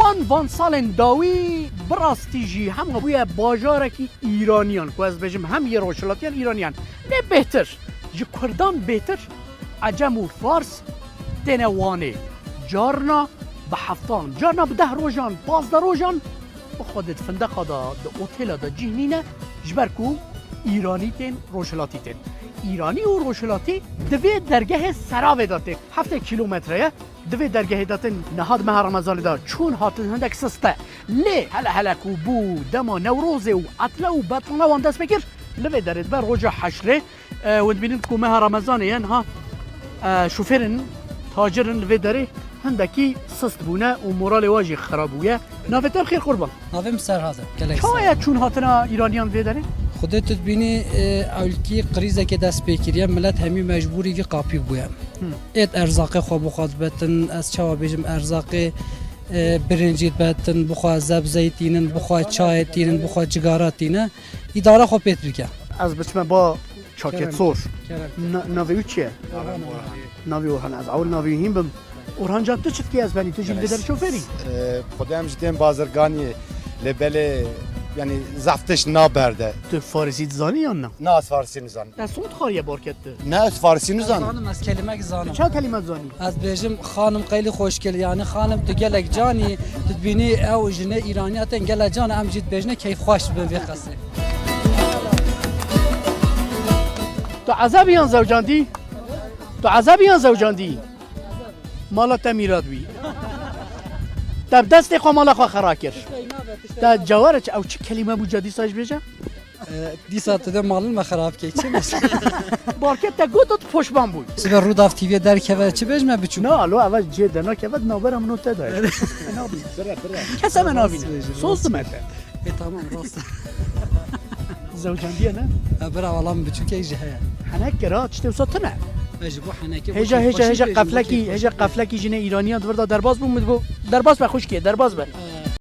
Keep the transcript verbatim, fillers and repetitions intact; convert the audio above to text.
Van salên dawî bi rastî jî hema bûye bajarekî Îraniyan, ku ez bêjim hem yê rojhilatiyan Îraniyan. Lê bêhtir, ji Kurdan bêhtir Ecem û Fars têne Wanê. Carna bi heftan, carna bi deh rojan, pazdeh rojan bi xwe di findeqa de, di otêla de cih nîne, ji ber ku Îranî tên, rojhilatî tên. Îranî û rojhilatî di vê dergehê seravê de tê. Heftê kîlometre ye. Di vê dergehê de tên niha di meha Remezanê de çûn hatin hindek sist e. Lê hele hele ku bû dema Newrozê û etle û betlana wan dest pê kir, li vê derê dibe roja heşrê. E, hûn dibînin ku meha Remezanê ye, niha, e, şofêrin, tacirin li vê derê hindekî sist bûne û moralê wan jî xirab bûye. Navê te bi xêr qurban. Navê min Serhad e. Gelek Çawa sağ ol. Ye çûn hatina Îraniyan vê derê? Xwedê tu dibînî, e, ewlkî krîzekê dest pê kiriye, milet hemî mecbûrî vî qapî bûye. Hı. Êt erzaqê xwe bi xwe dibetin, ez çawa bêjim, erzaqê, e, birincî dibetin, bi xwe zebzeyî tînin, bi xwe çayê tînin, bi xwe cigara tîne. Îdara xwe pêt bike. Ez biçime ba çakê Kerem. Sor. Kerem. Na-, navê wî çi ye? Orhan. Navê Orhan. Ez ewil navê wî hîn bim. Orhan can, tu çi dikî, ez benî, tu jî li vê derê şofêrî? Ee, Xwedê em jî tên bazirganiyê, lê belê, yani, zaf tişt naberde. Tu farisî dizanî yan na? Na, ez farisî nizanim. Te sond xariye barket tu? Ne, ez farisî nizanim. Zanim, ez kelimek zanim. Tu çend kelime zanî? Ez bêjim, xanim qeylî xoşgel, yani, xanim, tu gelek canî, tu dibînî ew jinê Îraniya tên gelek can, em jî dibêjine keyfxweş bin vê qesê. Tu ezebî yan zewcandî? Tu ezebî yan zewcandî? Mala te mîrat bî. Te bi destê xwe mala xwe xera kir. Te cewere çi, ew çi kelîme bû, ca dîsa jî bêje? E, dîsa tu de malin me xerab key, çi mesela? Barket te got, got poşman bûy. Sibe Rûdaw T V derkeve, çi bêjme biçûk? Na, lo, eva cê de nakeve, di navbera min û te de. Nabî. Bire, bire. Kese me nabîne. Rast bêjî, sos rast dime bêjî. Te. E, tamam, rast. Zewcendiye ne? E, bira, wala min biçûkek jî heye. Henek kira, tiştê wisa tune. E, ji bo henekê, bo Hêja, hêja, keyfxweşî hêja bêjim, bo qeflekî, keyfxweşî. Hêja qeflekî jinê Îraniyan di vir de derbas bû, min digot, derbas be xwişkê, derbas be. E,